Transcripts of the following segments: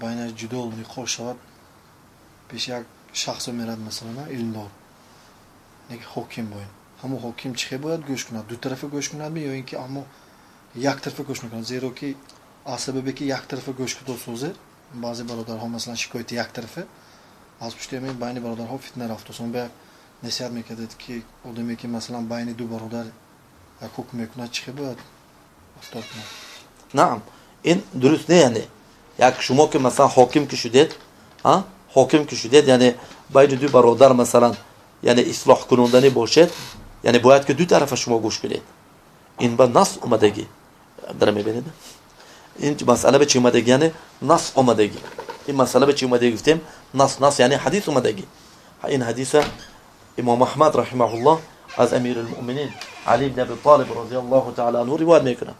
Байнаш ҷудол ниқош шавад, пеш як шахс мерад, масалан, илмдор, неки ҳоким бояд, ҳамон ҳоким чӣ хел бояд гӯш кунад? Ду тарафа гӯш кунад ё ин ки аммо як тарафа гӯш мекунад? Зеро ки аз сабабе ки як тарафа гӯш кудо созед, баъзе бародарҳо, масалан, шикояти як тарафа, аз пушти ҳамин байни бародарҳо фитна рафт. Он ба як насиҳат мекардед, ки одаме ки, масалан, байни ду бародар як ҳукм мекунад, чӣ хел бояд рафтор кунад? Наам, ин дуруст не. Яъне як шумо ки, масалан, ҳоким ки шудед, ҳоким ки шудед, яъне байни ду бародар, масалан, яъне ислоҳ кунонданӣ бошед, яъне бояд ки ду тарафа шумо гӯш кунед. Ин ба нас омадагӣ дара мебинед. Ин масъала ба чӣ омадагӣ? Яъне нас омадагӣ. Ин масъала ба чӣ омадагӣ гуфтем? Нас, нас яъне ҳадис омадагӣ. Ин ҳадиса имом Аҳмад раҳимаҳуллоҳ аз Амирулмуъминин Али ибн Аби Толиб розияллоҳу таала анҳу ривоят мекунад.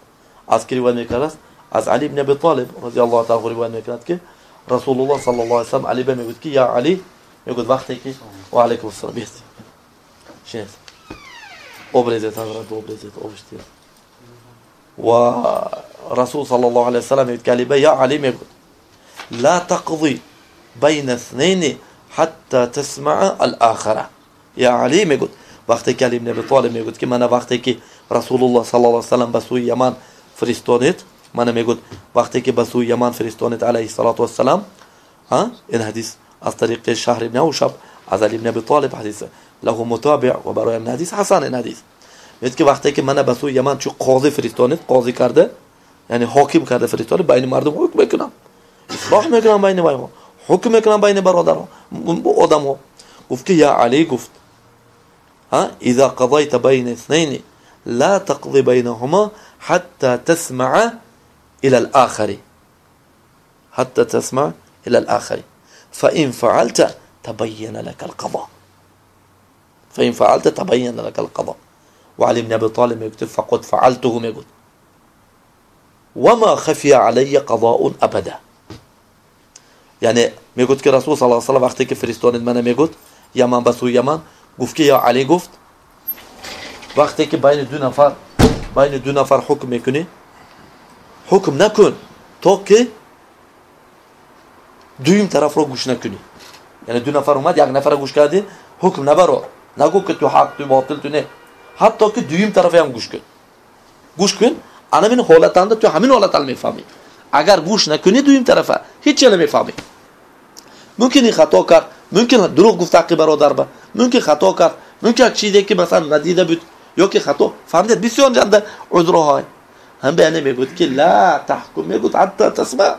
Аз ки ривоят мекард? Аз Али ибн Аби Толиб розияллоҳу таала анҳу ривоят мекунад, ки Расулуллоҳ саллаллоҳу алайҳи васаллам Али ба мегӯяд, ки я Али, мегӯяд, вақте ки, ва алайкум ассалом, бест шинед, об резед, ҳазрат, об резед, об иштед. Ва Расул саллаллоҳу алайҳи васаллам мегӯяд, ки Али ба, я Али, мегӯяд, ла тақзи байна снайни ҳатта тасмаа ал-ахара. Я Али, мегӯяд, вақте ки Али ибн Аби Толиб мегӯяд, ки мана вақте ки Расулуллоҳ саллаллоҳу алайҳи васаллам ба сӯи Яман фиристонид, мана, мегӯяд, вақте ки ба сӯи Яман фиристонид, алайҳи салоту вассалам. Ин ҳадис аз тариқи Шаҳр ибн Аушаб аз Али ибн Аби Толиб, ҳадис лаҳу мутобиъ, ва барои ин ҳадис ҳасан. Ин ҳадис мегӯяд, ки вақте ки мана ба сӯи Яман чу қозӣ фиристонид, қозӣ карда, яъне ҳоким карда фиристонид, байни мардум ҳукм мекунам, ислоҳ мекунам байни вайҳо, ҳукм мекунам байни бародарҳо, одамҳо. Гуфт, ки я Али, гуфт, إذا قضيت بين اثنين لا تقضي بينهما حتى تسمع إلى الآخر، حتى تسمع إلى الآخر، فإن فعلت تبين لك القضاء، فإن فعلت تبين لك القضاء. وعلي بن أبي طالب يكتب فقد فعلته، يقول وما خفي علي قضاء أبدا. یعنی میگوید که رسول صلی الله علیه و سلم وقتی که فرستانید من، میگوید، یمن، به سوی یمن، گفت که یا علی، گفت، وقتی که بین دو نفر حکم میکنی، حکم نکن تا که دویم طرف رو گوش نکنی. یعنی دو نفر اومد، یک نفر گوش کردی، حکم نبرو، نگو که تو حق، تو باطل، تو نه، حتی که دویم طرف هم گوش کن، گوش کن. انا من حالت تو همین حالت میفهمی. اگر گوش نکنی دویم طرفه، هیچ نمیفهمی. ممکن این خطا کرد، ممکن دروغ گفت حقی برادر با، ممکن خطا کرد، ممکن یک چیزی که مثلا ندیده بود یا که خطا فهمیدید. بسیار جنده عذرهای هم به میگوید که لا تحکم، میگوید، حتی تسمع،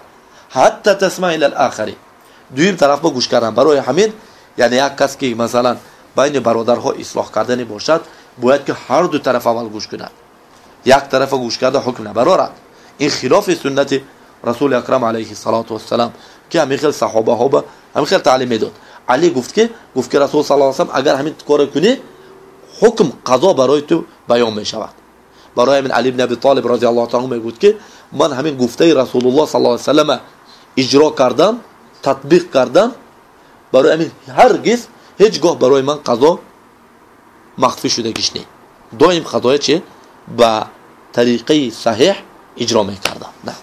حتی تسمع الى الاخری، دویم طرف با گوش کردن. برای همین یعنی یک کس که مثلا بین برادرها اصلاح کردنی باشد، باید که هر دو طرف اول گوش کند. یک طرف گوش کرده حکم نبرارد. این خلاف سنت رسول اکرم علیه الصلاة والسلام که همین خیل صحابه ها به همین خیل تعلیم میداد. علی گفت که رسول صلی الله علیه و سلم اگر همین کار کنی، حکم قضا برای تو بیان می شود. برای همین علی بن ابی طالب رضی الله تعالی عنه میگفت که من همین گفته رسول الله صلی الله علیه و سلم اجرا کردم، تطبیق کردم، برای همین هرگز هیچگاه برای من قضا مخفی شده گیش نی. دائم قضای چه با طریقه صحیح اجرا میکردم. نه.